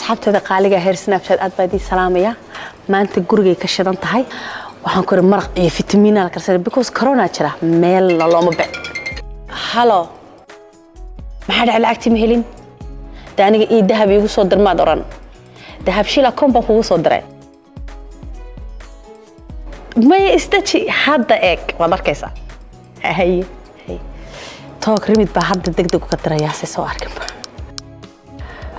Asxaabteeda qaaliga heer Snapchat, aad baa idiin salaamaya. Maanta gurigay ka shidan tahay. Waxaan ku maraq iyo fitamiina la karsanay because corona jira, meelna looma bec. Halo, maxaa dhacay? Lacagtii ma helin de. Aniga ii dahab iigu soo dir maad oran. Dahabshiil akoon baan kugu soo diray. Maya, isdaji hadda, eeg, waad arkaysaa. Haye haye, TalkRemit baa hadda deg deg uga dirayaa si soo arkinba.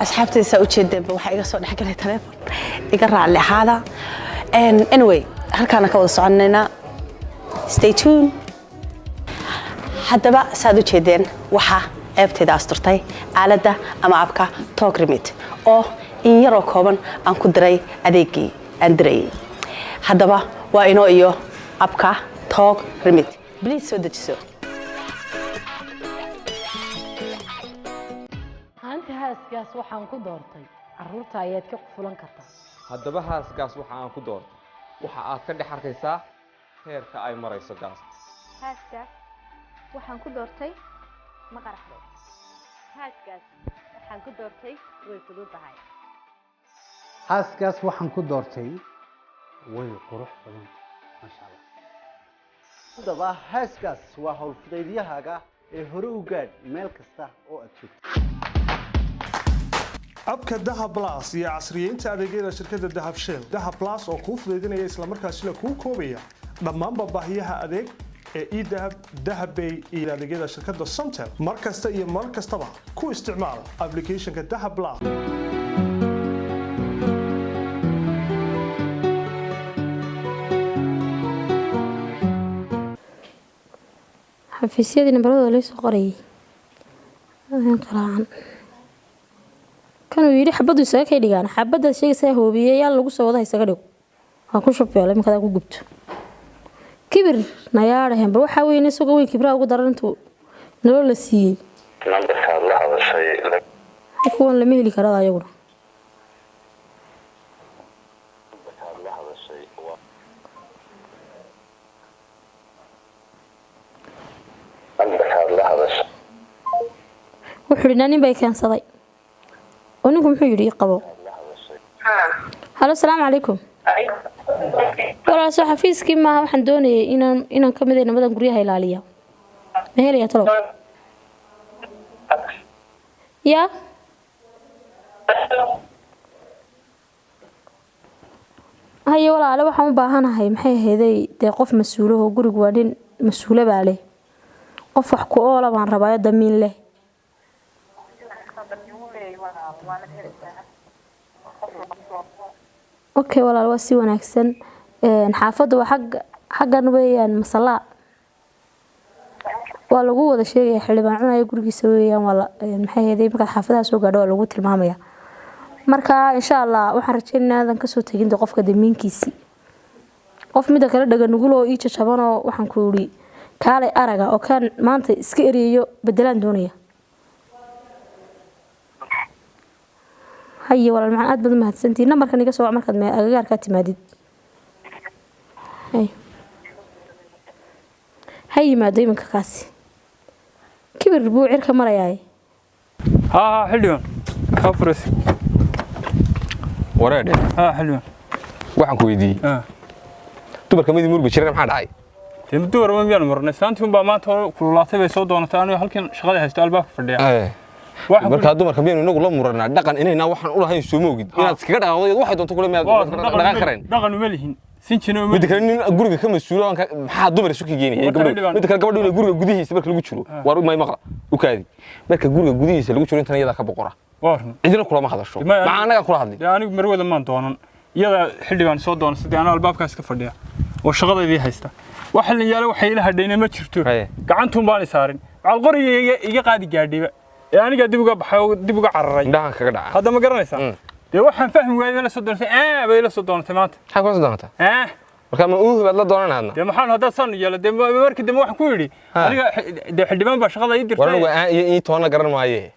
Asxaabtayda, saa ujeedeenba, waxaa iga soo dhexgalay taleefon, iga raalli ahaada. Anyway, halkaana ka wada soconaynaa, stay tuned. Haddaba saad u jeedeen, waxaa ceebtayda asturtay aaladda ama app-ka TalkRemit oo in yaroo kooban aan ku diray adeegii aan dirayay. Haddaba waa inoo iyo app-ka TalkRemit. Please soo dejiso. Haanta Haasgaas waxaan ku doortay carruurta ayaad ka fulan kartaa. Haddaba Haasgaas waxa aan ku doortay, waxa aad ka dhex arkaysaa heerka ay marayso gaasta. Haaskaas waxaan ku doortay ma qaraxdo. Haaskaas waxaan ku doortay way fududahay. Haaskaas waxaan ku doortay way qurux badan, maasha Allah. Haddaba Haaskaas waa howlfudaydiyahaaga ee hore u gaadh meel kasta oo aad joogto. App-ka Dahab Plus iyo casriyeynta adeegyada shirkadda Dahab Shell. Dahab Plus oo kuu fudaydinaya islamarkaasina kuu koobaya dhammaanba baahiyaha adeeg ee eDahab, Dahabbay iyo adeegyada shirkadda Somtel. Mar kasta iyo mar kastaba ku isticmaal applicationka Dahab Plus. Xafiisyadii nambaradooda laysoo qorayay ayaan qaraacan. Kanuu yidhi xabaddu isaga kay dhigaan, xabaddaad sheegaysaa hoobiyeyaal lagu soo wada isaga dhigo. Waan ku shubbeelay markaad ku gubto kibir nayaadhahen. Bal waxaa weyn isagoo weyn kibraa ugu daran intuu nolol la siiyey. Nambarkaad la hadashay. Kuwan lama heli karada ayaguna. Nambarkaad la hadashay waa nambarkaad la hadashay. Wuxuu yidhi nin bay keensaday oo ninku muxuu yidhi ii qabo. Halo, asalaamu calaykum walaal. Soo xafiiskii maaha? Waxaan doonayay inaan ka mid nimadan guryaha ilaaliya. Ma helaya talow? Yaa haye walaale, waxaan u baahanahay, maxay ahaydey, dee qof mas-uulahoo gurigu waa nin mas-uule baa leh, qof wax ku oola baan rabaayo, damiin leh. Okay walaal, waa si wanaagsan. Xaafadda waa xaggan weeyaan, masalaa waa lagu wada sheegaya. Xildhibaan cunaya gurigiisa weeyaan. Waa la maxay ahaydey, markaad xaafadaha soo gaadho waa lagu tilmaamaya. Marka insha Allah waxaan rajaynaynaa inaadan kasoo tegin dee qofka damiinkiisii. Qof mida kale dhaga nugul oo ii jajabanoo, waxaan ku yidhi kaalay araga oo kaan maanta iska eriyayo bedelaan doonaya. Haye walaal macaan, aad baad u mahadsantihiin. Nambarkan iga soo wac markaad agagaarkaa timaadid. Hay ha yimaado iminka, kaasi kibir buu cirka marayaay. Haa haa, xildhibaan, kaa furaysa. Wareedhe. Haa xildhibaan. Waxaan ku weydiiyey, dumarka midii murmi jireen, maxaa dhacay? Dee dumar ma miyaan marnay? Islaantii unbaa maanta hore kululaatay bay soo doonatay, anigo halkan shaqada haysto albaabka fadhiya. Markaa dumarka miyaynu inagu la muranaa? Dhaqan inaynaa waxaan u lahayn soo moogid inaad iskaga dhaqaaqdo iyad waxay doonto kule miyaad dhaqan kareen? Dhaqan uma lihin, sinjina uma. Midda kale, nin guriga ka mas-uulo maxaa dumar isu ka geenaya? Horta gabadhu xildhibaan. Midda kale, gabadhu inay guriga gudihiisa marka lagu jiro, waar may maqla u kaadi, marka guriga gudihiisa lagu jiro intan iyadaa ka boqora. Waa run. Cidina kulama hadasho. Maxaa annagaa kula hadlin? Dee anigu marwada maan doonan, iyada xildhibaan soo doona. Sidii anaa albaabkaas ka fadhiya oo shaqadaydii haysta, wax xillin yaalo waxay ila hadhayna ma jirto. Gacantuun baan isaarin, macal qoriga iga qaadi gaadhiba ee anigaa dib uga baxay oo dib uga cararay. Indhahan kaga dhaca. Hadda ma garanaysaa? Dee waxaan fahmi waayay la soo doontay, bay la soo doontay maanta. Maxaa kula soo doonata? Ah. Marka ma uuhi baad la doonana hadna? Dee maxaan haddaad saan yeelo? Dee markii dambe waxaan ku yidhi aniga dee xildhibaan baa shaqada ii War anigu dirtay. Aan iyo ii toona garan maaye.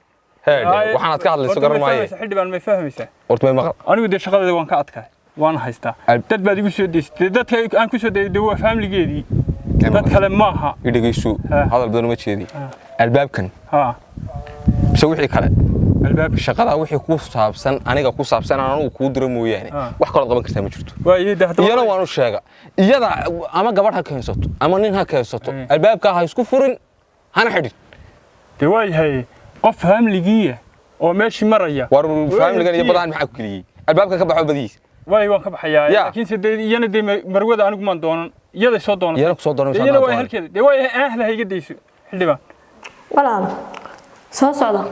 Heedhe, waxaanaad ka hadlayso Horta garan may maaye. fahmaysaa, xildhibaan, may fahmaysaa? Horta may maqal. Anigu dee shaqadeeda waan ka adkahay, waan haystaa. Dad baad igu soo deysatay. Dee dadka aan ku soo deeyay dee waa faamiligeedii, dad kale maaha. I dhegeyso, hadal badan uma jeedi. Albaabkan ha mise wixii kale? Albaabka. Shaqada wixii ku saabsan aniga ku saabsan aan anigu kuu diro mooyaane, wax kaloo qaban kartaa ma jirto. Waaye de haddaba. Iyana waanu sheega, iyada ama gabadh ha keensato ama nin ha keensato, albaabkaa ha isku furin hana xidhin. Dee waayahay, qof faamiligiiya oo meeshii maraya. War faamiligan iyo badahan maxaa ku geliyey? Albaabka ka baxo badihiisa. Waay, waan ka baxayaa. Ya. Laakiinse dee iyana dee marwada anigu maan doonan, iyaday soo doonatay. Iyana ku soo doonaysa. Dee iyana waa halkeeda. Dee waayahay, ahla ha iga dayso xildhibaan. Walaal, soo socda,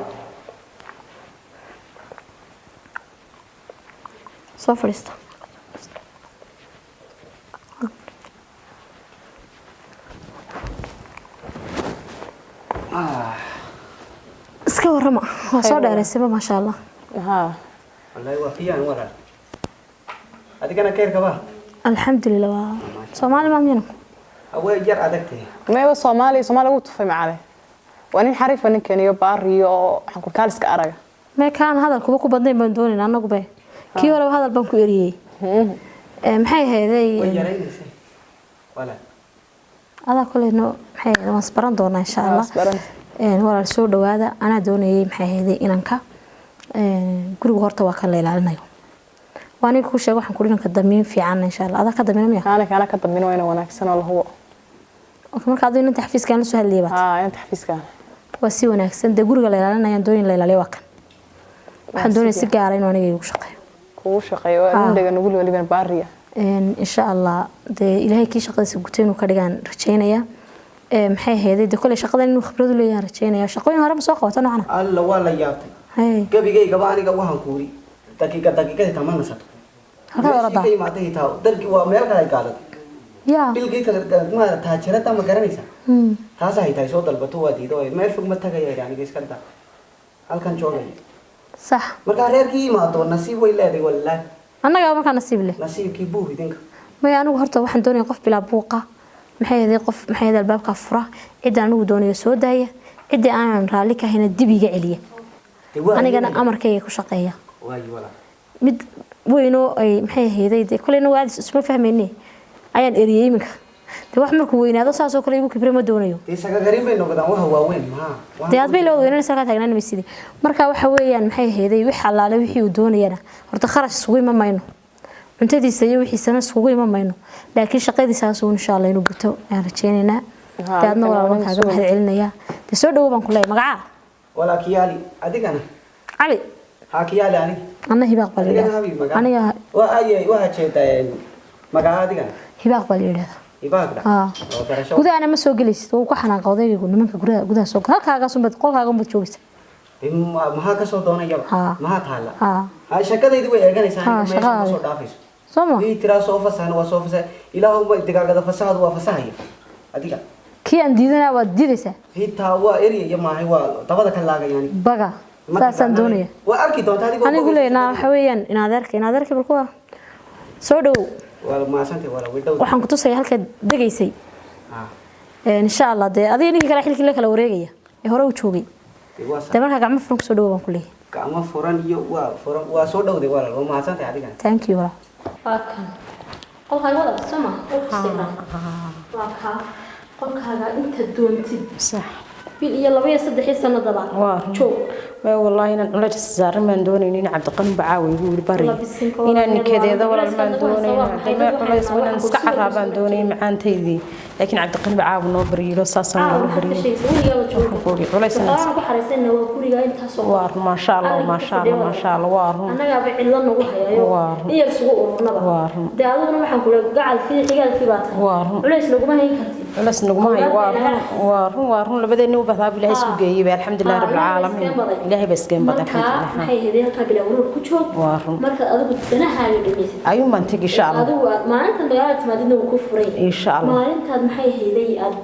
soo fadhiista. Iska warrama, waa soo dheeraysayba, maasha Allah. Haa. Wallaahi waa fiican walaal, adigana keyrka ba? Alxamdulilah. Waa Soomaali maamiyana? Way yar adagtahay. Meeba Soomaaliya, Soomaaliya wuu tufay macale. Waa nin xariifa ninkan iyo baariyo waxaan ku kaaliska araga. Mee kaan hadal kuba ku badnayn baan doonayn annagu be. Kii horeba hadal baan ku eriyey. Maxay ahaydey? Way yaraynaysay walaal. Adaa koley no, maxay ahayd, waan isbaran doonaa insha Waa Allah. isbaran. Walaal, soo dhawaada. Anaa doonayay, maxay ahaydey, inanka guriga horta waa kan la ilaalinayo. Waa ninka ku sheegay, waxaan ku dhinanka damiin fiican insha Allah. Adaa ka damiina miya? Kaana ka dambin, waa ina wanaagsan oo la hubo. Okay, marka aduu inanta xafiiskaan la soo hadlayay baad. Haa, inta xafiiskaan. Waa si wanaagsan. Dee guriga la ilaalinayaan doonin la ilaaliyo waa kan. Waxaan doonaya si gaara inuu aniga igu shaqeeyo. Kugu shaqeeyo waa Haa. nin dhaga nugul waliban baariya. Insha Allah dee Ilaahay kii shaqadiisa gutay inuu ka dhigaan rajaynaya. Maxay ahaydey, dee koley shaqadan inuu khibrad u leeyahay rajaynaya. Shaqooyin hore ma soo qabato noocana? Alla, waa la yaabtay. Hay. Gebigaygaba aniga waxaan kuuri daqiiqa daqiiqada xitaa ma nasato. Halkaa Meeshii oradaa. ka imaatay xitaa darki waa meel kale ay qaadatay. Yaa. Bilgii kale maara taajirada ma garanaysaa? Taas ay tahay soo dalbato, waa diido, meel fog ma tagaya aniga, iska daa, halkan joogaya. Sax. Markaa reerkii imaado nasiib way leedahay wallaahi. Annagaa markaa nasiib leh. Nasiibkii buu idinka. Maya, anigu horta waxaan doonaya qof bilaa buuqa, maxay ahayd, qof, maxay ahayd, albaabka fura, cidda anigu doonayo soo daaya, ciddii aanan raalli ka hayna dib iga celiya. Dee waa anigana leedahay. Amarkayga ku shaqeeya. Waayi walaal. Mid weynoo ay, maxay ahayday, dee koleyna waa isma fahmayne ayaan eriyey iminka. Dee wax markuu weynaado saasoo kale igu kibre ma doonayo. Dee sagagarin bay noqdaan waxa waaweyn maxaa. Dee aad bay lawada weynanaysa halkaa taagnaan maysidii. Marka waxa weeyaan, maxay ahayday, wix allaale wixii uu doonayana horta kharash isugu iman mayno, cuntadiisa iyo wixiisana isugu iman mayno, laakiin shaqadiisaas uun insha Allah inuu guto ayaan rajaynaynaa. Haa, Dee adna ninkan walaal waa waan nin kaaga soo mahad celinayaa. Dee soo dhawow baan ku leeyahay. Magacaa? Walaa kiyaali, adigana? Cali. Haa, kiyaali aniga. Anna Hibaaq baa la Adigana yidhahdaa. habi magaca. Aniga waa ayay waxaa jeedaa magaca adigana? Hibaaq baa la yidhahdaa. Ibaagda. Haa. Oo barasho. Gudahana ma soo gelaysid, wuu ku xanaaqa odaygu nimanka gudaha gudaha soo gal. Halkaagaas unbaad, qolkaaga unbaad joogaysa. Dee maxaa ka soo doonayaba? Haa. Maxaa taalla? Haa. Ha, shaqadaydi way eeganaysaa. Haa, aniga meesha ma shaqadaada. soo dhaafayso. Soo ma? Wii tiraa soo fasahan, waa soo fasahan, ilaahuma digaagada fasahadu waa fasahaya adiga. Kii aan diidanaa waad diidaysaa. Xitaa waa eryaya maahay, waa dabada ka laagaya aniga. Baga Ma saasaan taqaanaa. doonaya. Waa arki doontaa adigoo. Anigu leynaa waxa weeyaan in adeerka bal kuwa soo dhowow. Waa maasantay wala widhow. Waxaan ku tusaya halkaad degaysay. Ah. Insha Allah dee adiga ninkii kale xilkii la kala wareegaya ee hore u joogay. Dee waa sa Dee markaa gacmo furan kusoo dhowow baan ku leeyahay. Gacmo furan iyo waa furan, waa soo dhowday walaal, waa mahadsantay adigana. Thank you walaal. Waa kan qolkaaga wada soo ma? Waa kaa qolkaaga inta doontid. Sax. Bil iyo 2 iyo 3 iyo sanadaba Waa run. joog. Waa wallaahi inaan culays saaran baan doonaynin in Cabdiqani bacaawi igu yiri bari. Labisinka Inaan walaal, nikadeeda walaal culayska baan nagu haysa doonaynin. waa maxay? Hadda Dad culays waxay inaan wax iska kursiga carraa baan lagu doonayay macaantaydii. Laakiin Cabdiqani bacaawi noo baryiilo saasaan Caawa noola maxaad ka baryay. sheegaysaa? Weligaa waa joogta. Waxaan ku uri culays inaan Waxaan ku xariisanaa waa guriga intaasoo Waa run, maasha Allah, Arrinka maasha fadhiya Allah, waa maasha Allah, waa run. annagaaba cidlo nagu hayayo. Waa run. In yar isugu ururnaba. Waa run. Dee adiguna waxaan ku leeyahay gacalkii xigaalkii baa tahay. Waa run. Culays naguma hayn kartid. Culays naguma hayo, waa run, waa run, waa run. Labadeenni u bahdaa Ilaahay isku geeyey ba, alxamdulillahi Haa, rabbil Ilaahay baa caalamiin. iskeen baday. Ilaahay baa iskeen baday, Marka alxamdulillaah. maxay ahayd, halkaa bilaa urur ku joog. Waa run. Markaad adigu danahaaga dhamaysatid. Ayuun baan tegi insha Allah. Adigu aad maalintan magaalada timaadidna wuu ku furay. Insha Allah. Maalintaad, maxay ahayd, aad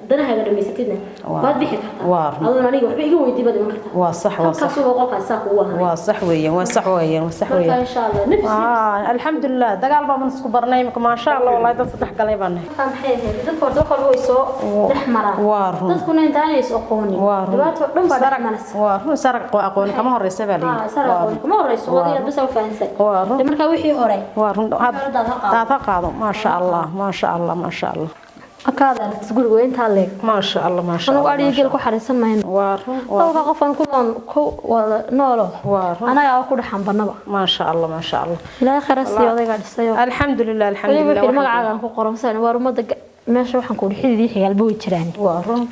danahaaga dhamaysatidna waad bixi kartaa. Waa run. Adoon aniga waxba iga weydii baad iman kartaa. Waa sax, waa sax. Halkaas uba qolkaas saa kugu ahaanay. Waa sax weeyaan, waa sax weeyaan, waa sax Marka weeyaan. insha Allah nafis nafis. Alxamdulilah, dagaal baan isku barnay imika, maasha Allah, wallahi dad saddex galay baan nahay. Marka maxay ahayd, dadka horta wax walba way soo dhex maraan. Waa run. Dadkuna intaanay is aqoonin. Waa run. Dhibaato dhan baa dhex Sarag- maraysa. Waa run, sarag aqoon kama horeysa baa la yidhi. Sar Waa aqoon run. kuma horeyso, Waa wada run. bas u fahansan. Waa run. Dee marka wixii hore Waa run. Hadaad ha qaado. Hadaad ha qaado, maasha Allah, maasha Allah, maasha Allah. Akaad aragtid guriga waa intaa leeg. Maasha Allah, maasha Anagu Allah. adhiga geel ku xariisan mayno. Waa run. Dhowrka qof aan ku nool ku wada noolo. Waa run. Anagaa ku dhex xambanaba. Maasha Allah, maasha Allah. Ilaahay khayr ha siiyo odaygaa dhisayo. Alxamdulilah, Weliba alxamdulilah. wixii magacaagaan ku qoran san waar ummadda meesha waxaan ku xididii xigaalba way jiraan. Waa run.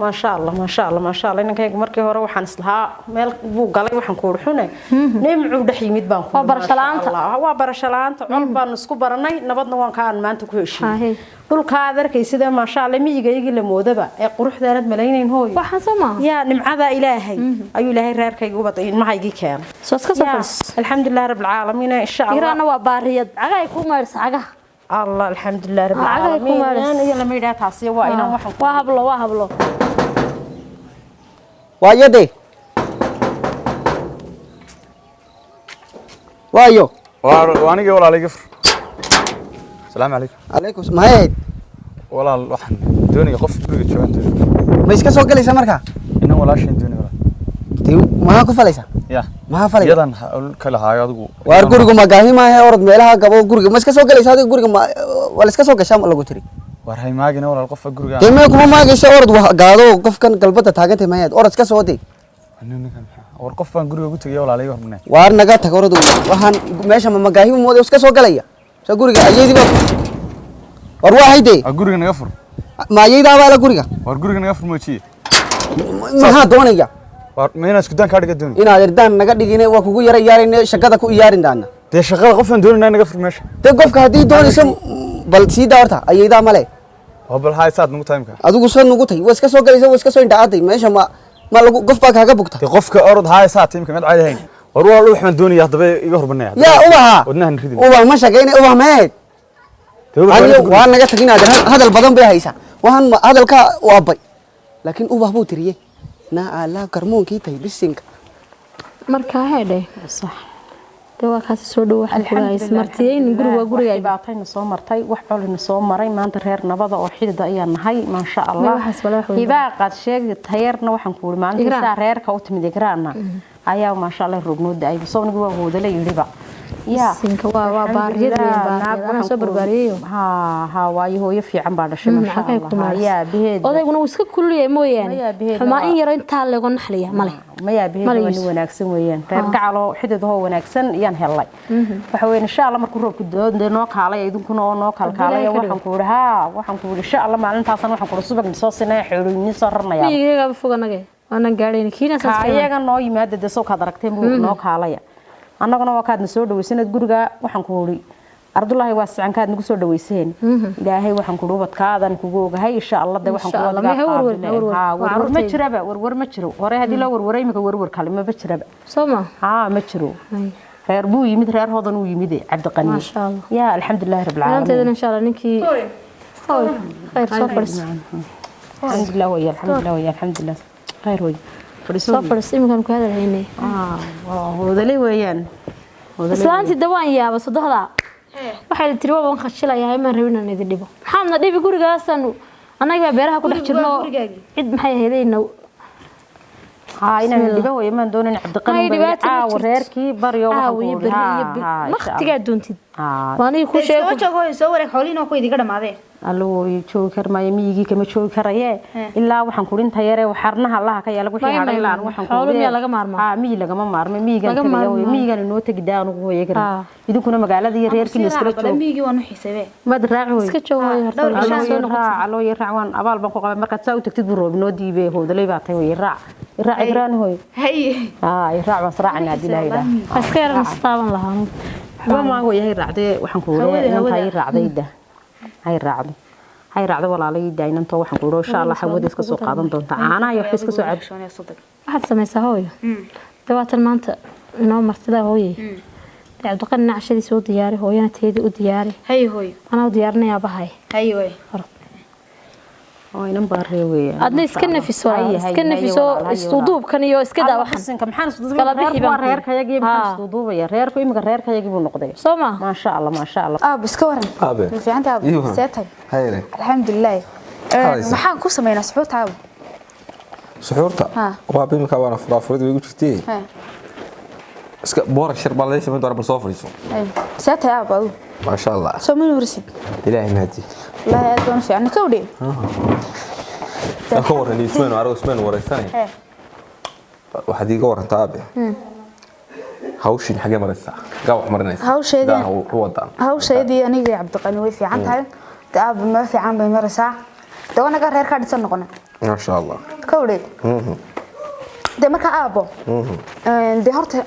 Maasha Allah, maasha Allah, maasha Allah. Inankayga markii hore waxaan islahaa meel buu galay, waxaan ku xune nimcuu dhex yimid baan ku Waa barasho la'aanta. Waa barasho la'aanta. Col baan isku baranay, nabadna waan ka aan maanta ku heshiiyey. Dhulka aad arkaysida maasha Allah, miyigaygii la moodaba ee quruxdaanad malaynayn hooyo. Waxaan soo maaha. Yaa nimcada Ilaahay ayuu Ilaahay reerkayga u baday ilmahaygii keenay. Soo iska soo fadhiis. Alxamdulilah rabbil caalamiin, insha Allah. Iraana waa baariyad. Cagahay ku mayrsa cagaha. Allah, alxamdulilah rabbil Cagahay ku caalamiin. mayrsa. Iyo lama yidhaha taasi waa inaan waxaan waa hablo, waa hablo. Waayo dee, waayo. Waa anigii walaal, iga fur. Asalaamu calaykum. Calaykum. Maxay ahayd? Walaal, waxaan doonaya qof guriga joogaan doonaya. Ma iska soo galaysa markaa? Inan walaashayn doonaya walaal. Dee maxaa ku falaysaa? Ya. Maxaa falaya? Iyadan hawl ka lahaayo adigu. Waar gurigu ma gaahi maahe, orod meelaha gabo. Guriga ma iska soo galaysa adiga? Guriga ma waa la iska soo gashaa lagu tiri? War haymaagina walaal, qofka guriga. Dee mee kuma maagaysa, orod wax gaado. Qofkan galbada taagantay mayaad, orod iska soo dee. Ninkan maxaa? War qof baan guriga ugu tegaya walaal, iga hormarnay. Waar naga tag, orod. Waxaan meesha ma magaahi mooday iska soo galaya sa guriga ayeydii baa? War waa haydee. Guriga naga fur. Ma ayeydaa baa la guriga? War guriga naga fur moojiye. Maxaa doonaya? War ma inaan isku daan kaa dhiga doonaya? Inaad irdaan naga dhigine, waa kugu yara iyaarine, shaqada ku iyaarin daana. Dee shaqada qofaan doonayna naga fur meesha. Dee qofka haddii doonayso bal sii daa horta, ayeydaa male. Waa bal haay saad nugu tahay imka. Adigu soo nugu tahay, waa iska soo galaysa, waa iska soo indhacaaday meesha ma lagu qof baa kaaga bugta. Dee qofka orod haay saad imka mid caadi ahayn. War walaal waxaan doonayaa haddaba iga hormarnaya. Yaa ubaha. Wadnahan ridin. Ubax ma shaqeyne, ubax meed. Aniga waa naga tagin aad hadal badan bay haysaa. Waxaan hadalka waa bay, laakiin ubax buu tiriyey naa ala garmoonkii tahay bisinka. Marka heedhe. Sax. Dee waa kaasi soo dhow waxaan ku hays martiyeyn guriga waa guriga. Dhibaatayna soo martay, wax colina soo maray, maanta reer nabada oo xidida ayaa nahay, maasha Allah. Waxaas wala wax weyn. Hibaaqaad sheegi tayarna waxaan ku yiri maalintii Igraan. Saa reerka u timid Igraana ayaa maasha Allah rognoo da'ay, soo nigu waa hoodala yiriba. Ya. Bisinka waa baariyad weyn, baariyad. Anaa soo barbaariyeyo. Ha ha, waayo hooyo fiican baa dhashay, maasha Cagahay ku Allah. mayrsa. Yaa biheed. Odayguna wuu iska kululyahay mooyaane. Maya biheed Xumaa in waa- yaro intaa leego naxliya male. Maya biheed Male waa nin Yuusuf. wanaagsan weeyaan. Reer gacalo xidid oo wanaagsan ayaan helay. Waxa weyn insha Allah markuu roobku doo noo kaalay idinkuna oo noo kalkaalay Ilaahay ka waxaan ku yiri ha, waxaan ku yiri insha Allah maalintaasan waxaan ku yiri subag soo sinay xoolooyin soo rarnaya. Miyigaygaaba fog anage. Waanan gaadhayn kiina saas Ka ka iman. iyaga noo yimaada dee soo kaad aragteen buu noo kaalaya. Annaguna waa kaadna soo dhawaysanad guriga, waxaan ku yiri Ardullahi waa sican kaad nagu soo dhawayseen. Ilaahay waxaan ku ubadkaadan kugu ogahay insha Allah de waxaan Insha ku Allah, ma warwar, ma warwar. Ha, Waa warwar ma carruurtayda. jiraba, warwar ma jiro. Hore haddii loo warwaray imika warwar kale maba jiraba. Soo ma? Ha, ma jiro. Reer buu yimid, reer hodan uu yimid Cabdiqani. Maasha Allah. Ya alxamdulilah rabbil Maalinteedana caalamiin. insha Allah ninkii. Hooy, khayr soo fadhiiso. Alxamdulilah way, alxamdulilah way, alxamdulilah. Khayr way. Fadhiiso. Soo fadhiiso iminkaan ku hadal haynay. Ah, waa hodalay weeyaan. Hodalay. Islaantii dawaan yaaba sodohda. Waxay tiri waa waan khashilayaa, imaan rabin inaan idin dhibo. Maxaadna dhibi gurigaasan annaga beeraha ku dhex jirno cid maxay ahaydayna. Ha, inaan dhibo way maan doonin Cabdiqani May baa dhibaato ma caawa jirto. reerkii baryo waxaan Caawa iyo ku yiri berri iyo waqtigaa doontid. Waa anigii kuu Iskaba sheegay. joogo hooyo, soo wareeg, xoolihiina waa kuwa idiga dhamaadeen. Allo joogi karmaayo, miyigii kama joogi karaye ilaa waxaan kurinta yare xarnaha allaha ka yaala wixii May, hadhay may, laan may. waxaan Xoolo miyaa laga maarmaa? Ha, miyi lagama maarmo, miyigan Laga tagaya maarmi way maayo. miyigan inoo tegi daa anugu hooyo garan idinkuna magaalada iyo reerkiina iskala joog. Miyigii waan u xiisabee. Mad raaci way. Iska joog hooyo horta. Dhowr Soo Aloo noqotid. raac, aloo raac, waan abaal baan ku qabay markaad saa u tagtid buu roob noo diibay hoodalay baa tay way raac raac igraan hooyo. Haye. Ha, raac waan sraacnaa hadii ilaahay ilaa. Waa iska yaran istaaban lahaa anigu. Waxba maa hooyo hay raacdee waxaan ku Hawada, wada inanta hawada. hay raacdayda hay raacdo hay raacdo walaalayda inanta waxaan ku wada insha Allah hawada iska soo qaadan doonta caanaha iyo wax iska soo cab. Waxaad samaysaa hooyo. Dabaatan maanta inoo martida hooyey. Dee Cabdiqani nacshadiisa u diyaari, hooyana teedii u diyaari. Haye hooyo. Anaa u diyaarinayaa bahay. Haye hooyo. Oo inan baaree weeyaan. Adna iska nafis walaal, iska nafiso isduuduubkan iyo iska daa waxan. Waxan maxaan isduuduubaya? Iskala bixi baan Waa reerkayagii, maxaan Haa. isduuduubaya? Reerku imika reerkayagii buu noqday. Soo ma? Maasha Allah, maasha Allah. Aab, iska waran. Aabe. Ma fiicanta aab? Ii waran. See tahay? Hayle. Alxamdulilah. Haysa. Maxaan ku sameynaa suxuurta aab? Suxuurta. Ha. Waa bimika waana furaafurid way igu jirtay. Ha. Iska boorash yar baa laga samayn doonaa, bal soo fadhiiso. Haye. See tahay aab adigu? Maasha Allah. Soo ma nuurisid? Ilaahay mahadi. Wallaahi aad baan u fiicnay, kawdhe. Aan ka waran ismaan arag ismaan wareysanay. Hee. Waxaad iiga warantaa aabe. Hawshin xagee maraysaa? Gaa wax marinaysaa? Hawsheedii- Gaa u wadaan. Hawshaydii aniga iyo Cabdiqani way fiican tahay. Dee aaba meel fiican bay maraysaa. Dee wanaga reer kaa dhisan noqona. Maasha Allah. Kawdhe. Dee markaa aabo, dee horta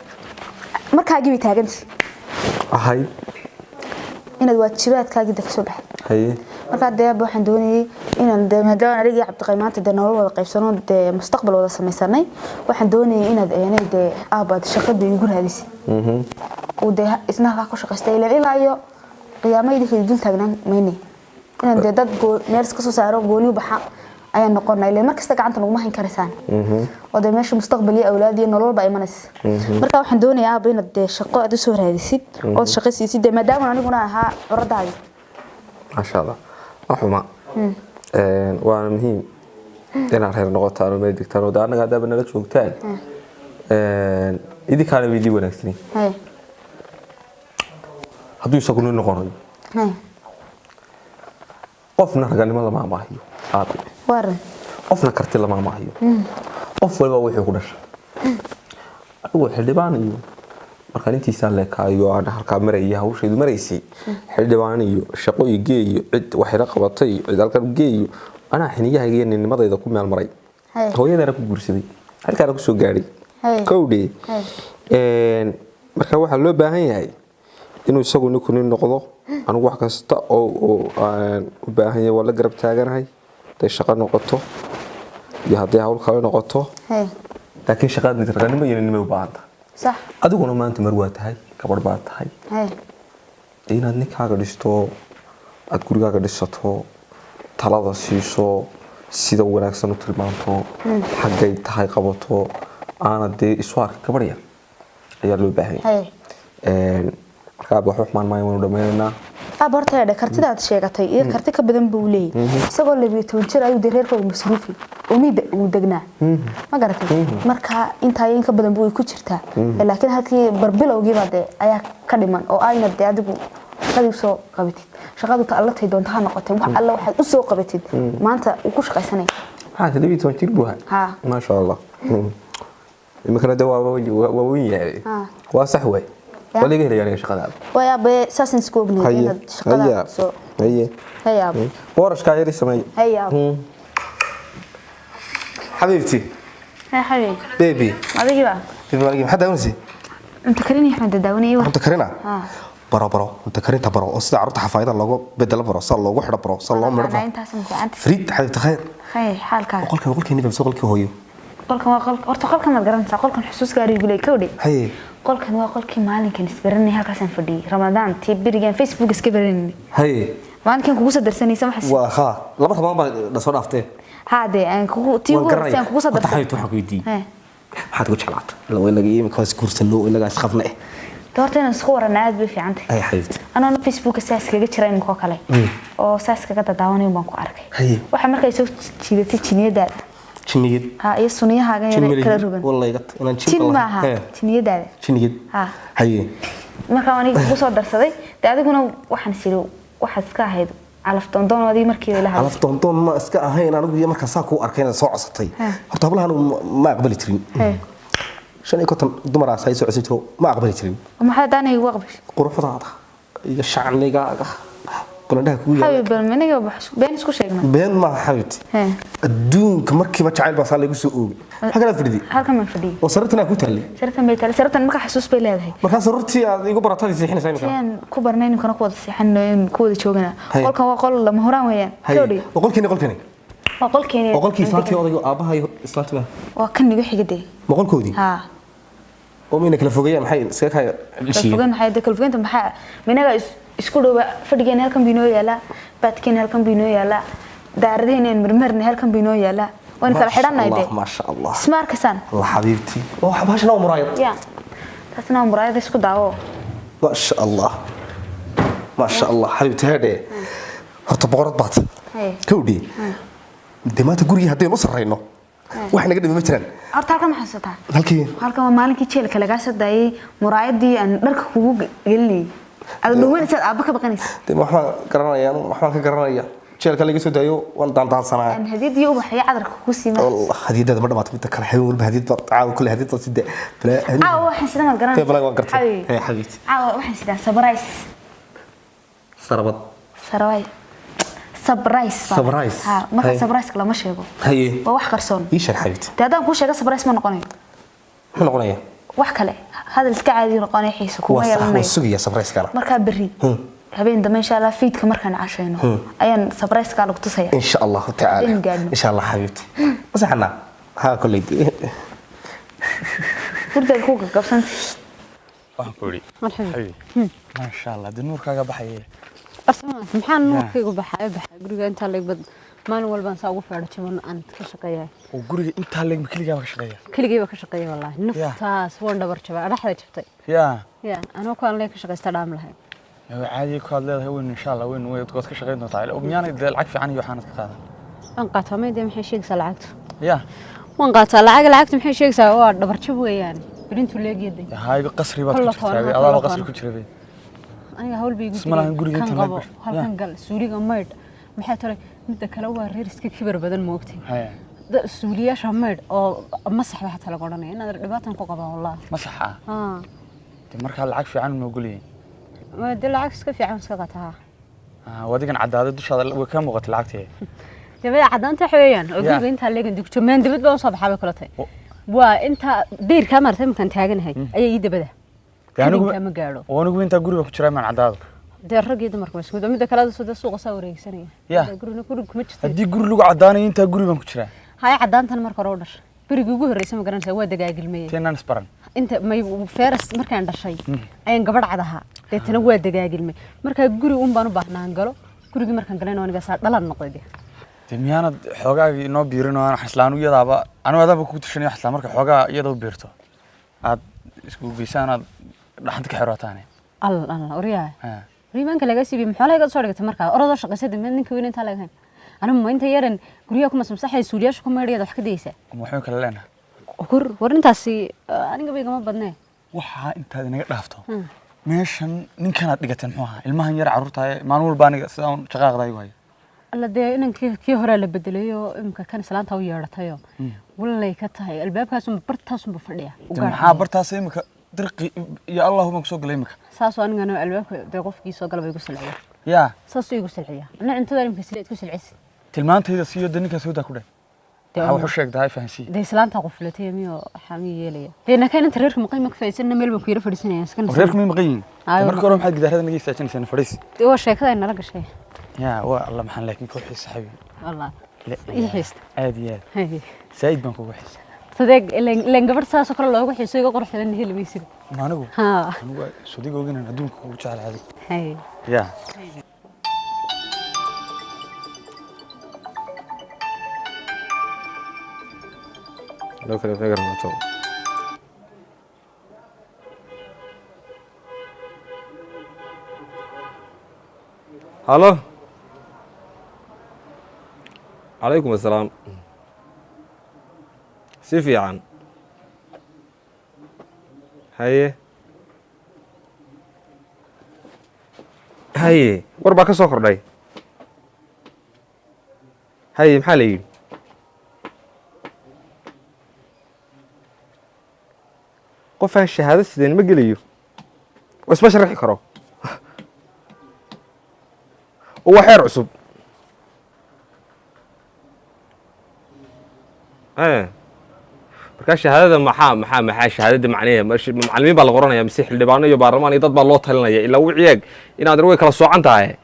markaagii bay taagantay Ahay. inaad waajibaadkaagii dee kasoo baxday. Haye. Markaa dee aaba waxaan doonayay inaan dee maadaama aniga iyo Cabdiqani maanta dee nolol wada qaybsano, dee mustaqbal wada samaysanay, waxaan doonayay inaad eenay dee aaba aad shaqada igu raadisid. Uu dee isna halkaa ku shaqaystay ilaan ilaa iyo qiyaamadii kala dul taagnaan maynay inaan dee dad meel iska soo saaro gooni u baxa ayaan noqonay, ilaan mar kasta gacanta naguma hayn karaysaan oo dee meesha mustaqbal iyo awlaad iyo nolol baa imanaysa. Marka waxaan doonayaa aaba inaad dee shaqo aad usoo raadisid ood shaqo siisid, dee maadaama aniguna ahaa curadaadi. Maasha Allah. Ma xuma. Waana muhiim inaad reer noqotaan oo meel degtaan oo dee annaga haddaaba nala joogtaan. Idinkaana way idin wanaagsanayn. Haye. Hadduu isagu nin noqonayo. Haye. Qofna raganimo lama amaahiyo aabe. Waran. Qofna karti lama amaahiyo. Qof walba wuxuu ku dhashay. Adigu xildhibaan iyo markaan intiisaa leekaayo aan halkaa marayay hawshaydu maraysay, xildhibaan iyo shaqo iyo geeyo cid waxayla qabatay iyo cid halkan geeyo, anaa xiniyahayga iyo ninnimadayda ku meel maray. Haye. Hooyadaana ku guursaday, halkaana kusoo gaadhay. Haye. Kowdhe. Haye. Marka waxaa loo baahan yahay inuu isagu ninku nin noqdo. Anigu wax kasta oo aan u baahan yahay waa la garab taaganahay, hadday shaqo noqoto iyo hadday hawl kale noqoto. Haye. Laakiin shaqada raganimo iyo ninnimay u baahan tahay. Sax. Adiguna maanta mar waa tahay gabadh baa tahay. Haye. Inaad ninkaaga dhisto, aad gurigaaga dhisato, talada siiso, sida wanaagsan u tilmaanto, xaggay tahay qabato, aanad dee isu arkin gabadh yar ayaa loo baahan yahay. Haye. Marka aaba waxba xumaan maayo, waanu dhammaynaynaa. Aaba horta eedhe kartida aad sheegatay iyo karti ka badan buu leeyahay. Isagoo 12 jir ayuu dee reerkooda masruufi oo miida uu degnaa, ma garatay? Marka intaa iyo in ka badan buu way ku jirtaa. Laakiin halkii barbilowgiiba dee ayaa ka dhiman oo ayna dee adigu shaqadii usoo qabatid, shaqadu ta alla tay doonta ha noqotay, wax alla waxaad usoo qabatid maanta uu ku shaqaysanaya. Maxaa 12 jir buu ahaa? Haa. Maasha Allah. Iminkana dee waa weyn yahay. Haa. Waa sax waay. Ya. Waa laga helaya aniga shaqadaada. Waay aabe, saasaan isku ognahay Haye. inaad shaqada Haye. soo. Haye. Haye aabo. Boorashkaa yar ii sameey. Haye aabo. Xabiibti. Haye xabiib. Baby. Adigii baa. Baby waligii, maxaad daawanaysa? Cunto karin iyo waxaan daawanayay wax. Cunto karina? Haa. Baro baro cunto karinta baro, oo sida carruurta xafaayada loogu bedelo baro, sida loogu xidho baro, sida loo midho baro. Intaas ma fiicanta. Fariid xabiibti, khayr. Haye, xaalkaaga? Qolkan qolkii nibam soo qolkii hooyo. Qolkan waa qol, horta qolkan maad garanaysaa, qolkan xusuus gaar igu leeyahay, kawdhe. Haye. Qolkan waa qolkii maalinkan isbaranay, halkaasaan fadhiyay Ramadaan tii berigaan Facebook iska baranay. Haye. Maalinkan kugu soo darsanaysa waxaas. Waa haa, laba rabaan baa na soo dhaaftee. Haa dee aan kugu tii Waan ugu horreysay garanaya. aan kugu soo Horta darsan. xabiibti, waxaan ku weydiiyey Haye. maxaad ugu jeclaatay ila inaga imika waa isguursano, inagaa isqabna eh. Dee horta inaan isku warana aad bay fiican tahay. Haye xabiibti. Anoona Facebooka saas kaga jira imika oo kale oo saas kaga dadaawanayo baan ku arkay. Haye. Waxaa markay soo jiidatay jiniyadaada. Jinniyad? Haa, iyo suniyahaaga Jin yar malihi. kala rogan. Wallahi iga inaan jin Jin lahayn. maaha. Hee. Jiniyadaada. Jinniyad? Haa. Haye. Markaa aniga kugu soo darsaday dee, adiguna waxaan is yidhi waxaad iska ahayd calaf doondoon, adiga markiiba ila hadlay. Calaf doondoon ma iska ahayn anigu, iyo markaa saa kuu arkay inaad soo codsatay. Hee. Horta hablahan ma aqbali jirin. Hee. 55 dumaraas ay soo codsan jiro ma aqbali jirin. Maxaa daanay igu aqbashay? Quruxdaada iyo shacnigaaga balandhaha kugu yaala. Xabiib, bal aniga been isku sheegna. Been maaha xabiibti. Hee. Adduunka markiiba jacayl baa saa laygu soo oogay. Halkanaad fadhidi? Halkan baan fadhiyay. Oo sarartan aa ku taallay? Sartan bay taallay, sartan marka xasuus bay leedahay. Markaa sarartii aad igu baratadii seexinaysaa imika? Siyaan ku barnay ninkana ku wada seexanno in ku wada joogana. Haye. Qolkan waa qol lama huraan weeyaan. Haye. Kawdhi. Waa qolkeeni qolkani? Waa qolkeeni. Waa qolkii islaantii odaygu aabbaha iyo islaantii ma? Waa kan nigu xiga dee. Ma qolkoodii? Haa. Oo mayna kala fogeeyaan, maxay iskaga kaya Kala fogeyn maxay dee, kala fogeynta maxaa minaga isku dhowba, fadhigeena halkan buu inoo yaalaa, baadkeena halkan buu inoo yaalaa, daaradaheena aan marmarna halkan buu inoo yaalaa, waan kala xidhannahay dee. Maasha Allah. Isma arkaysaan. Allah xabiibti, oo bahashan waa muraayad. Ya, taasna waa muraayada, isku daawo. Maasha Allah, maasha Allah xabiibti, heedhe horta boqorad baad. Haye. Kawdhi, dee maanta gurigii haddaynu u sarrayno wax naga dhimi ma jiraan. Horta halkan ma xasuusataa? Halkii? Halkan waa maalinkii jeelka lagaa soo daayay, muraayadii aan dharka kugu gelinayay. Aad dhuumanaysaad aabba ka baqanaysa. Dee waxbaan garanayaa, waxbaan ka garanayaa. Jeelka laga soo daayo waan daandaansanaa. Aan hadiyad iyo ubax iyo cadarka ku siima. Wallah hadiyadaada ma dhamaato. Midda kale habeen walba hadiyad baad caawa kule hadiyad baad sidee Caawa waxaan sidaa maad garanaysaa. Balaa waan gartay. Xabiibi. Hee xabiibti. Caawa waxaan sidaa surprise. Sarabad. Surprise. Surprise. Surprise. Ha, marka Haye. surprise lama sheego. Haye. Waa wax qarsoon. Ii sheeg xabiibti. Dee haddaan kuu sheego surprise ma noqonayo. Muxuu noqonayaa? Wax kale. Hadal iska caadi noqonaya, xiiso kuma Waa sax, waan yeelanayo. sugayaa surprise-kana. Markaa berri habeen dambe insha Allah fiidka markaan cashayno ayaan surprise-kaa lagu tusaya. Insha Allahu tacaala. In gaadhno. Insha Allah xabiibti. Masaxana haa kolley. Gurigaad ku gagabsanta. Waxaan ku idhi Marxaba. xabiibi, maasha Allah, dee nuurkaaga baxaya. Maxaa nuurkaygu baxaa baxaa guriga intaa leeg bad maalin walbaan saa ugu feedho jaban aan ka shaqeeyaa. Oo guriga intaa leeg ma keligaa ka shaqeeya? Keligay baa ka shaqeeya wallaahi, naftaas waan dhabar jabay, adhaxda jabtay. Yaa. Ya anoo ku aan leeg ka shaqaysta dhaam lahayn. Waa caadi ku aad leedahay weyn, insha Allah weyn way waad ka shaqeyn doontaa. Miyaanay dee lacag fiican iyo waxaanad ka qaadan? Waan qaataa, may dee maxay sheegaysaa lacagtu? Yaa. Waan qaataa lacag, lacagtu maxay sheegaysaa? Waa dhabar jab weeyaan birintu leegyaday. Hayga qasri baad ku Kolla jirtaa. toona, Adaaba kolla qasri toona. ku jira bay. Aniga hawl bay igu Isma lahan jireen. guriga Kan inta leeg qabo gasho. halkan gal suuliga maydh maxay tolay. Midda kale waa reer iska kibar badan moogtay. Haya. Suuliyaasha maydh oo masax baa xataa laga odhanaya inaad dhibaatan ku qabaan wallah. Masaxa? Haa. Dee markaa lacag fiican ma ogolyihiin? Ma dee lacag iska fiican iska qataa. Wadigan caddaaday dushaada way ka muuqatay lacagtii. Dabada caddaanta waxa weeyaan oo Ya. guriga intaa leegan dugto meen dibad baan usoo baxaa bay kula tahay. Waa intaa deyrkaa maartay markaan taaganahay ayaa ii dabada. Dee anigu Kadinkaa ma gaadho. Oo anigu intaa guriga ku jiraa maan caddaado. Dee rag iyo dumarka waa isku mid. Midda kale adoo dee suuqa saa wareegsanaya. Ya. Dee gurina guriga kuma jirto. Haddii guri lagu caddaanayo intaa guri baan ku jiraa. Haya caddaantan marka hore u dhashay. Berigii ugu horreysay ma garanaysaa waa dagaagilmayey. Teenaan isbaran. Inta may feras markaan dhashay ayaan gabadh cad ahaa. Deetana waa dagaagilmay. Markaa guri uun baan u baahnaan galo. Gurigii markaan galayna aniga saa dhalan noqday dee. Dee miyaanad xoogaagii inoo biirin oo aan xislaan iyadaaba anigu adaaba kugu tashanayo xislaan marka xoogaa iyada u biirto aad isku geysaan aad dhaxanta ka xirootaane. Alla alla oryaa. Ha. Riimaanka laga siibiyey maxaa laga soo dhigtay markaa orodoo shaqaysada mid ninka weyn intaa laga hayn. Anigu ma inta yaran guryaha kuma samsaxay suuliyaasha ku maydhayada wax ka dayeysaa. Ama waxaan kala leenahay. Kur war intaasi aniga bay igama badnee. Waxaa intaad inaga dhaafto meeshan ninkanaad dhigateen muxuu ahaa ilmahan yar carruurta maalin walba aniga sidaan shaqaaqda igu hayo. Alla dee inankii kii horaa la bedelayo imika kan islaanta u yeedhatayo wallay ka tahay albaabkaasunba bartaasunba fadhiya u Dee gaar. Maxaa bartaas imika dirqi iyo Allahu baan kusoo galay imika. Saasoo anigana albaabka dee qofkii soo gala ba igu silciya. Yaa. Saasuu igu silciya ana cuntada imika sileed ku silcisid. Tilmaantayda siiyo dee ninkaas hoodaa ku dheh. Dee Waxaa wuxuu sheegtaa fahansiiye. Dee islaanta quflatay miyo waxaa miyo yeelaya dee nakaan inta reerka maqan ma ka faa'iidsanna meel baan ku yara fadhiisanaya iska Oo reerku may maqan yihiin? Ayo, Dee marka hore maxaad gidaarada naga istaajinaysaan fadhiis? Dee waa sheekada ay nala gashay. Yaa waa alla maxaan laakiin ku xiisa xabiibi. Wallah La ii xiista. Aad iyo aad. Haye. Saaid baan kugu xiisa. Sadeeg ileen gabadh saasoo kale loogu xiiso iga qurux badan heli maysid. Ma anigu? Haa. Anigu sodiga oginaan adduunka kugu jeclaaday. Haye. Yaa. Loo kale maxay garanato. Halo, calaykum assalaam. Si fiican. Haye haye, war baa ka soo kordhay. Haye, maxaa la yidhi? Qof aan shahaado sideen ma gelayo oo isma sharxi karo oo waa xeer cusub. Markaa shahaadada maxaa shahaadada macnaheeda? Macallimiin baa la qoranaya mise xildhibaano iyo baarlamaan iyo dad baa loo talinaya? Ilaa wiciyeeg inaad way kala soocan tahay.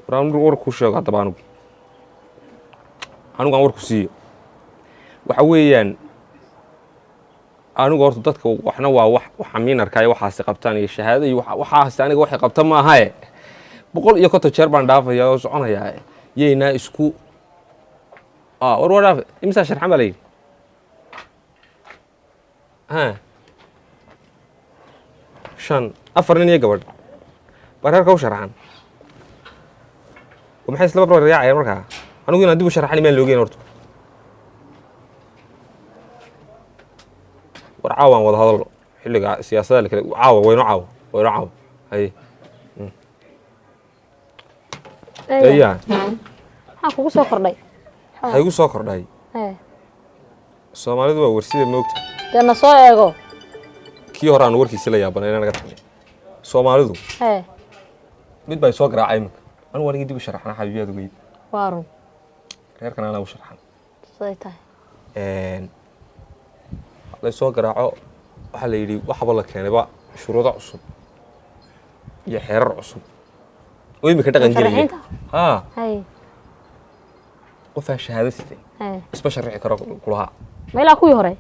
War aan war kuu sheego haddaba, anigu aan war ku siiyo. Waxa weeyaan anigu horta dadka waxna waa wax waxa miinarka iyo waxaasi qabtaan iyo shahaado iyo waxaasi aniga waxay qabta maahae. 150 jeer baan dhaafaya oo soconayaa yaynaa isku war war dhaaf. Imisaa sharxan baa la yidhi? Ha, shan, afar nin iyo gabadh baa reerka u sharxan. Oo maxay isla barbar yaacayaan markaa? Anigu inaan dib u sharxan maan loogeyn horta. War caawaan wada hadalno. Xilliga siyaasadda la kale caawa wayno, caawa wayno, caawa. Haye. Eya. Maxaa kugu soo kordhay? Waxaa igu soo kordhay, Soomaalidu waa warsida, moogta. Dee na soo eego. Kii hore aan warkiisi la yaabanay inaan naga tagnay Soomaalidu. Mid baa soo garaacay iminka. Anigu anigii dib u sharaxna, xabiibiyaad ogeyd. Waa run. Reerkan anaa u sharaxan. Siday tahay? La soo garaaco, waxaa la yidhi waxaba la keenayba shuruudo cusub iyo xeerar cusub oo imika dhaqan gelaya. Musharaxiinta? Haa. Qofaan shahaado sitay isma sharixi karo kulaha. Ma ilaa kuwii hore?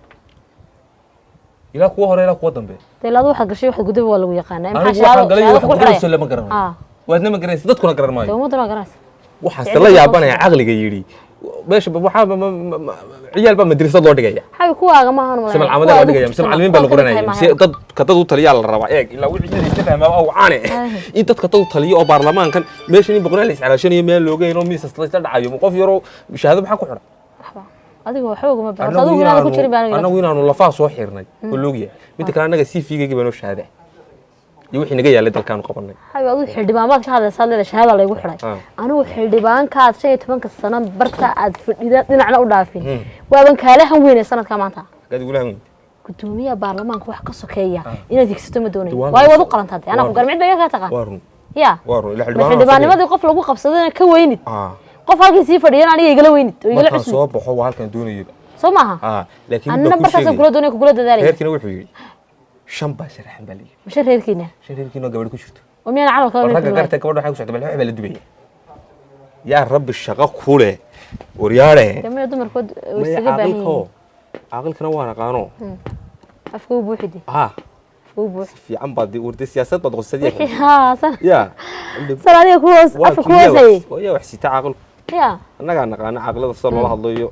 Ilaa kuwa hore, ilaa kuwa dambe. Dee ilaa waxaad gashay, waxaad gudaba waa lagu yaqaanaa. Maxaa Anigu waxaan galay shahaado waxaan kugu gudabayso xidhaya? lama garanayo. Waadna ma garanaysa, dadkuna garan Dee maayo. Ummadda baa garanaysa. Waxaase la yaabanaya caqliga yidhi meesha waxaa ciyaal baa madrasad loo dhigaya. Xabi, kuwaaga maahan. Mise malcamada loo dhigaya, mise macallimiin baa la qoranaya, mise dadka dad u taliyaa la rabaa. Eeg, ilaa wixii in isla fahmaa waa wacaane, in dadka dad u taliyo oo baarlamaankan meeshan in boqolaal la iscalaashanayo, meel loogeyn oo miisas la isla dhacayo, qof yaroo shahaado maxaa ku xidhan? Adiga waxba ugama baahan, adigu inaad ku jirin baan. Annagu inaanu lafaha soo xirnay oo loogyahay. Midda kale, annaga CV-gayga baa noo shahaada iyo wixii naga yaalay dalkaanu qabanay. Xabi, adigu xildhibaan baad ka hadlaysaa, leeda shahaada laygu xidhay. Anigu xildhibaankaad 15-ka sano barta aad fadhida dhinacna u dhaafin. Waaban kaala han weynay sanadka maanta. Hagaad igula han weyn. Gudoomiyaha baarlamaanka wax ka sokeeya inaad higsato ma doonayo. Waa Waayo run. waad u qalantaa dee, anaa ku garan, cid baa iga kaa taqaan. Waa run. Ya. Waa run, ilaa Ma xildhibaan. Xildhibaannimadii qof lagu qabsadana ka weynid, qof halkii sii fadhiyana aniga igala weynid oo igala Markaan cusub. soo baxo waa halkaan doonayaba. Soo maaha? Laakiin mid Anna baan kuu markaasaan sheegaya. kula doonaya, kugula dadaalaya. Reerkiina wuxuu yidhi shan baa sharaxan baa layidhi. Mashe reerkiina? Shan reerkiina oo gabadh ku jirto. Oo miyaan camal kala War ragga reerkiina? garta gabadha waxay ku socda, bal wax baa la dubaya. Yaa rabbi, shaqo ku leh waryaare. Dee dumarkood way Maya. isaga baahan Caaqilko yihiin. Caaqilkana waan aqaano. Afka u buuxide. Ha. Afka u buux. Si fiican baad warde, siyaasad baad qosadiya. Wixii haa san. Ya. San adiga ku hoos afka ku hoosayay. Yaa wax sita caaqilku. Ya. Annagaa naqaana caaqilada sida loola hadlo iyo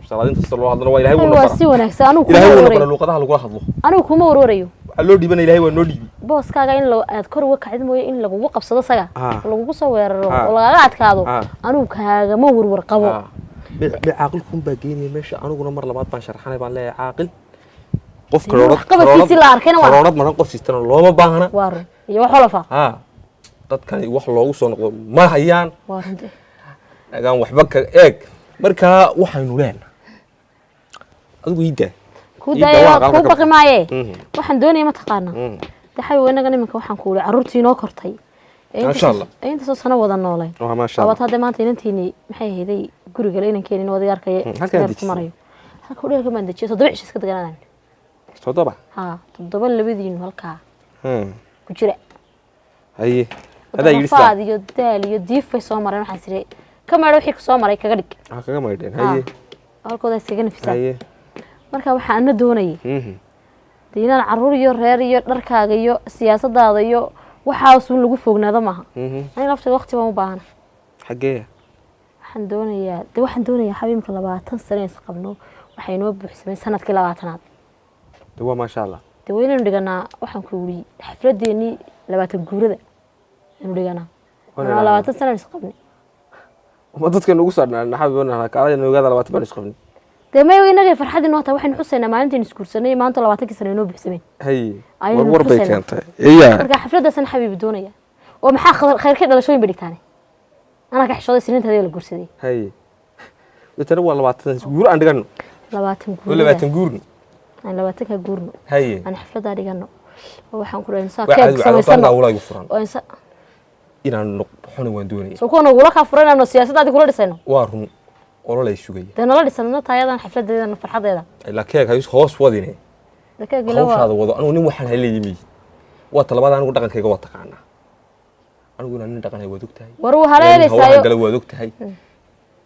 salaadinta sida loola hadlo. Waa Ilaahay wuuna Waa bara. si wanaagsan, anigu kuma Ilaahay wuuna bara warwareeyo. luuqadaha lagula hadlo. Anigu kuma warwarayo. Waxaa loo dhiibana Ilaahay waa noo dhiibi. Booskaaga in aad kor uga kacid mooye, in lagugu qabsado saga, oo lagugu soo weeraro, oo lagaga adkaado, anigu kaagama warwar qabo. Caaqilkun baa geynaya meesha. Aniguna mar labaad baan sharaxanay, baan leeyahay caaqil qof Dee karoorad waxqabadkiisii la arkayna waa- karoorad maran qof siistana looma baahna. Waa run iyo wax holafa. Ha, dadkani wax loogu soo noqdo ma hayaan. Waa runte. Nagaan waxba ka eeg. Markaa waxaynu leenahay adigu iiddaa. Ku daaya, kuu baqi maaye. Waxaan doonaya, ma taqaanaa, dee xabiib, innagan iminka waxaan ku uri carruurtii inoo kortay ee inta Maasha Allah. ee inta soo sano wada noolay. Waa maasha Allah. Waata hadda maanta inantiini maxay ahayday guriga le inankeenin wada arkaya. Halkaan Reerku dejisay. marayo halka udheelka baan dejiyay, 7 cisho iska deganaadaan. 7. Haa, 7, labadiinu halkaa ku jira. Haye, adaa yidhi sidaa. Rafaad iyo daal iyo diif bay soo mareen. Waxaan sire ka maydho wixii kasoo maray kaga dhig. Waxaa kaga maydheen. Haye. Halkooda iskaga nafisaan. Haye. Marka waxaa ana doonayay dee inaan carruur iyo reer iyo dharkaaga iyo siyaasadaada iyo waxaasuun lagu fognaado maaha. Aniga laftayda waqti baan u baahana. Xaggee? Waxaan doonayaa dee, waxaan doonayaa xabiimka 20 sano is qabno, waxay noo buuxsameen sanadkii 20aad. De waa maasha Allah. Dee waa inaynu dhiganaa, waxaan ku yidhi xafladeenii 20 guurada aynu dhiganaa. Waa Waa 20 sano is qabnay. Ma dadkan ugu soo dhanaa xabib kaalaya ogaada 20 baan isqabnay. Dee mayo, inagay farxadii noo tahay, waxaynu xusaynaa maalintaynu isguursanay, maanta 20kii sano inoo buuxsameen. Haye. Ayaynu War war bay xusaynaa. keentay iya. Marka xafladaasan xabiibi doonaya oo maxaa khayrkay dhalashooyin bay dhigtaane, anaa ka xishooday siniintaadii la guursaday. Haye, deetana waa 20 guur aan dhigano. 20 oo guurada. 20 guurno. Aan 20-ka guurno. Haye. Aan xafladaa dhigano oo waxaan ku dhahay insaa Waa keeg caadi, caadi, samaysano. anigaa igu furan. Oo insa Inaan noqoxona waan doonaya. Soo kuwa nagula kaa furan inaanu siyaasadaadii kula dhisayno. Waa run, ololay sugaya. Dee nala dhisano taayadan xafladeedan farxadeeda. Ilaa keeg hays hoos wadine. Dee keeg ila waa Hawshaada wado. Anigu nin waxaan hayla yimi waa talabaad. Anigu dhaqankayga waa taqaanaa. Anigu inaan nin dhaqanay waad ogtahay. War wuu Inaan haleelaysaayo. hawlahan gala waad ogtahay.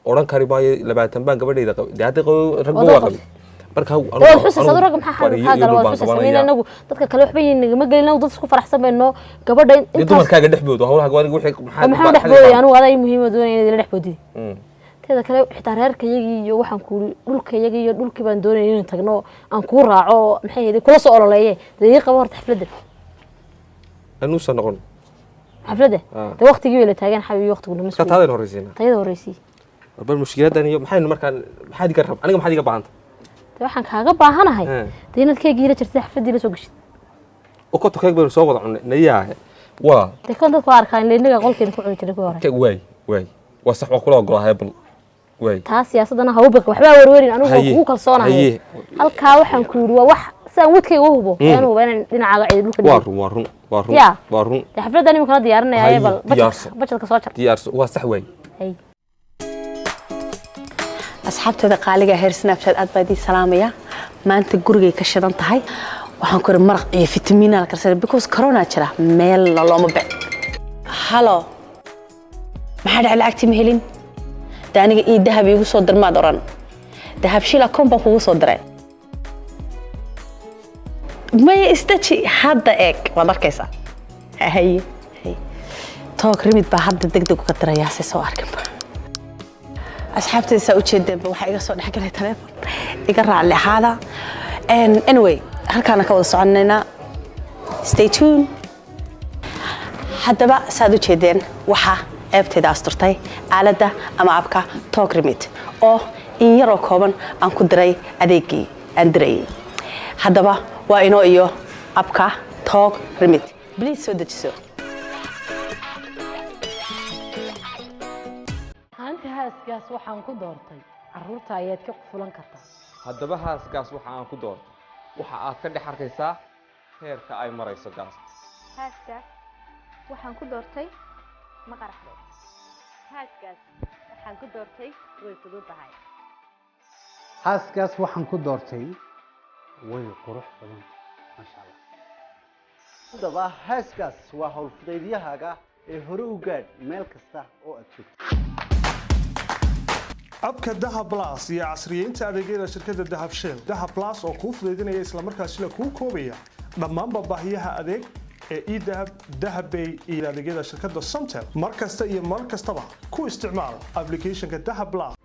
Odhan kari maayo 20 baan gabadhayda qabay. Dee hadda qabo ragba Wada waa qabtay. qabay. Marka Waad xusaysaa adu ragga maxaa maxaa gala, waad xusaysaa mayna inagu dadka kale waxba nagama gelin, inagu dad isku faraxsan bayno gabadha dee intaas. Dumarkaaga dhexboodo hawlaha aniga wixii Oo maxaa dhex boodaya? Anigu adaa ii muhiima doonaya inaad ila dhex boodid. Teeda kale, xitaa reerkayagii iyo waxaan kuuri dhulkayagii iyo dhulkii baan doonaya inaan tagno, aan kuu raaco oo maxay ahayd kula soo ololeeye. Dee ii qabo horta xafladda. Anuusan noqon. Xafladda. Dee waqtigii bay la taagan xabiibi, waqtigu nama Iska taadayna horreysiinaa. Tayada horreysii. Bal mushkiladan iyo maxaynu markaan maxaad iga rab aniga, maxaad iga baahanta? Dee waxaan kaaga baahanahay dee inaad keegii la jirtay xafladdii la soo geshid. Oo konton keeg baynu soo wada cunnay nayaahe waa. Dee kan dadku arkaa in innaga qolkeena ku cuni jiray kuwii hore. Keeg waay waay, waa sax, waa kula ogolahay, bal waay. Taa siyaasadana ha u baqi, waxbaa werwerin, anigu waan Haye, kugu kalsoonahay. Haye. Halkaa waxaan ku yidhi waa wax sidaan wadkayga u hubo, ayaan huba inaan dhinacaaga ciidi dhulka Waa dhigin. run, waa run, waa run. Ya. Waa run. Dee xafladdan iminkana diyaarinaya. Haye, bal diyaarso. bajetka soo jar. Diyaarso, waa sax waay. Haye. Asxaabteeda qaaliga heer Snapchat, aad baa idiin salaamaya. Maanta gurigay ka shidan tahay. Waxaan ku iri maraq iyo fitamiina la karsanay because corona jira, meelna looma bec. Halo, maxaa dhacay? Lacagtii ma helin de. Aniga ii dahab iigu soo dir maad oran? Dahabshiil akoon baan kugu soo diray. Maya, isdaji, hadda eeg, waad arkaysaa. Haye haye, Talk Remit baa hadda deg deg uga dirayaa si soo arkinba. Asxaabtayda, saa ujeedeenba, waxaa iga soo dhexgalay taleefon, iga raalli ahaada. Anyway, halkaana ka wada soconaynaa, stay tuned. Haddaba saad u jeedeen, waxaa ceebtayda asturtay aaladda ama app-ka Talk Remit oo in yaroo kooban aan ku diray adeegii aan dirayay. Haddaba waa inoo iyo app-ka Talk Remit. Please soo dejiso. Haanta haaskaas waxaan ku doortay carruurta ayaad ka fulan kartaa. Haddaba haaskaas waxa aan ku doortay, waxa aad ka dhex arkaysaa heerka ay marayso gaasta. Haaskaas waxaan ku doortay ma qaraxday. Haaskaas waxaan ku doortay way fududahay. Xaaskaas waxaan ku doortay way qurux badan, maasha Allah. Haddaba haaskaas waa hawl fudaydiyahaaga ee hore u gaadh meel kasta oo aad joogto. App-ka Dahab Plus iyo casriyeynta adeegyada shirkadda Dahab Shell. Dahab Plus oo kuu fudaydinaya islamarkaasina kuu koobaya dhammaanba baahiyaha adeeg ee eDahab, Dahabbay iyo adeegyada shirkadda Somtel, mar kasta iyo mar kastaba ku isticmaal application-ka Dahab Plus.